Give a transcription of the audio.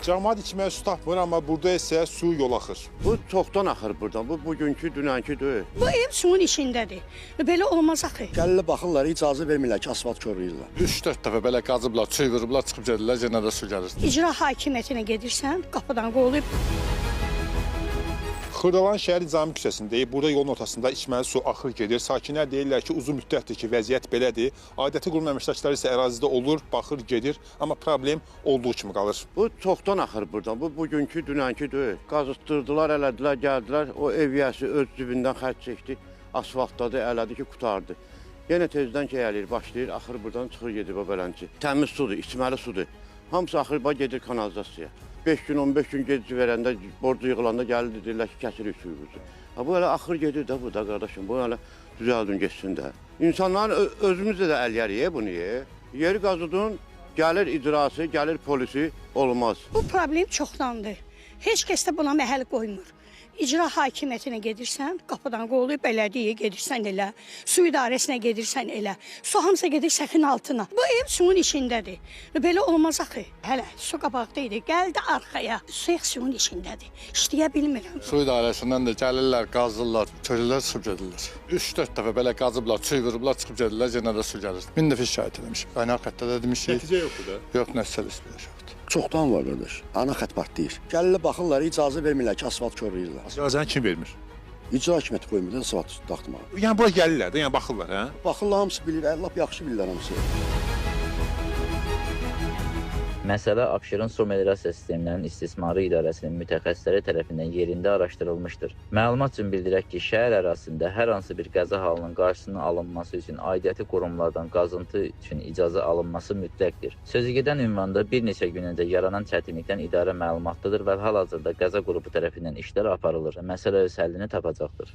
Camaat içməyə su tapmır, amma burada isə su yol axır. Bu çoxdan axır burdan. Bu bugünkü, dünənki deyil. Bu ev suyun içindədir. Belə olmaz axı. Gəlirlər baxırlar, icazə vermirlər ki, asfalt korlayırlar. 3-4 dəfə belə qazıblar, çöy vurublar, çıxıb gedirlər, yenə də su gəlir. İcra hakimiyyətinə gedirsən, qapıdan qovulub. Xırdalan şəhər Nizami küçəsindəyik. Burada yolun ortasında içməli su axır gedir. Sakinlər deyirlər ki, uzun müddətdir ki, vəziyyət belədir. Aidiyyəti qurum əməkdaşları isə ərazidə olur, baxır, gedir, amma problem olduğu kimi qalır. Bu çoxdan axır burdan. Bu bugünkü, dünənki deyil. Qazıtdırdılar, elədilər, gəldilər. O ev yiyəsi öz cibindən xərc çəkdi. Asfaltladı, elədi ki, qurtardı. Yenə tezdən ki, eləyir, başlayır, axır burdan çıxır gedir bu beləncə. Təmiz sudur, içməli sudur. Hamısı axır bax gedir kanalizasiyaya. 5 gün, 15 gün gec verəndə, borcu yığılanda gəlir deyirlər ki, kəsirik suyumuzu. Ha bu elə axır gedir də bu da qardaşım, bu elə düzəldin getsin də. İnsanların özümüzdə də əl yeriyə bunu ye. Yeri qazıdın, gəlir icrası, gəlir polisi, olmaz. Bu problem çoxdandır. Heç kəs də buna məhəl qoymur. İcra hakimiyyətinə gedirsən, qapıdan qovulub, bələdiyyəyə gedirsən elə, su idarəsinə gedirsən elə. Su hamısı gedir səkin altına. Bu ev suyun içindədir. Belə olmaz axı. Hələ su qabaqda idi, gəldi arxaya. Su suyun içindədir. İşləyə bilmirəm. Su idarəsindən də gəlirlər, qazırlar, çölürlər, çıxıb gedirlər. 3-4 dəfə belə qazıblar, çöy vurublar, çıxıb gedirlər, yenə də su gəlir. 1000 dəfə şikayət eləmişik. Qaynar xəttə də demişik. Nəticə yoxdur da. Yox, nəticə yoxdur. Çoxdan var qardaş. Ana xətt partlayır. Gəlirlər baxırlar, icazə vermirlər ki, asfalt korlayırlar. İcazəni kim vermir? İcra hakimiyyəti qoymur da asfalt daxtmağa. Yəni bura gəlirlər də, yəni baxırlar, hə? Baxırlar hamısı bilir, lap yaxşı bilirlər hamısı. Məsələ Abşeron Su Meliorasiya Sistemlərinin İstismarı İdarəsinin mütəxəssisləri tərəfindən yerində araşdırılmışdır. Məlumat üçün bildirək ki, şəhər ərazisində hər hansı bir qəza halının qarşısının alınması üçün aidiyyəti qurumlardan qazıntı üçün icazə alınması mütləqdir. Sözügedən ünvanda bir neçə gün öncə yaranan çətinlikdən idarə məlumatlıdır və hal-hazırda qəza qrupu tərəfindən işlər aparılır. Məsələ öz həllini tapacaqdır.